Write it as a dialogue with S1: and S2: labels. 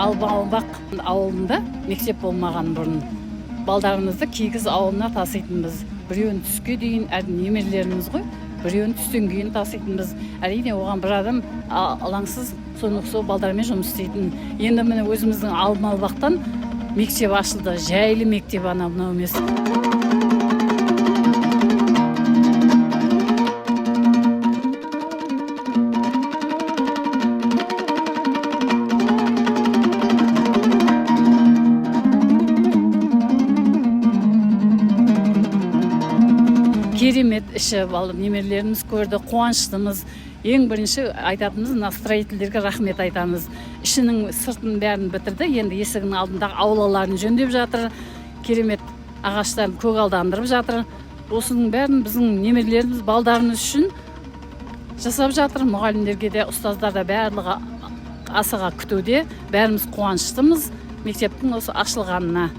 S1: Алмабақ ауылында мектеп болмаған бұрын. Балдарымызды Кигіз ауылына таситынбыз. Біреуін түске дейін, әр немерелеріміз ғой, біреуін түстен кейін таситынбыз. Әрине, оған бір адам алаңсыз соны сол балдармен жұмыс істейтін. Енді міне өзіміздің Алмабақтан мектеп ашылды. Жайлы мектеп, анау мынау емес. Керемет іші, бала немерелеріміз көрді, қуаныштымыз. Ең бірінші айтатынымыз, мына строительдерге рахмет айтамыз. Ішінің сыртын бәрін бітірді, енді есігінің алдындағы аулаларын жөндеп жатыр, керемет ағаштарын көгалдандырып жатыр. Осының бәрін біздің немерелеріміз, балдарымыз үшін жасап жатыр. Мұғалімдерге де, ұстаздар да барлығы асыға күтуде. Бәріміз қуаныштымыз мектептің осы ашылғанына.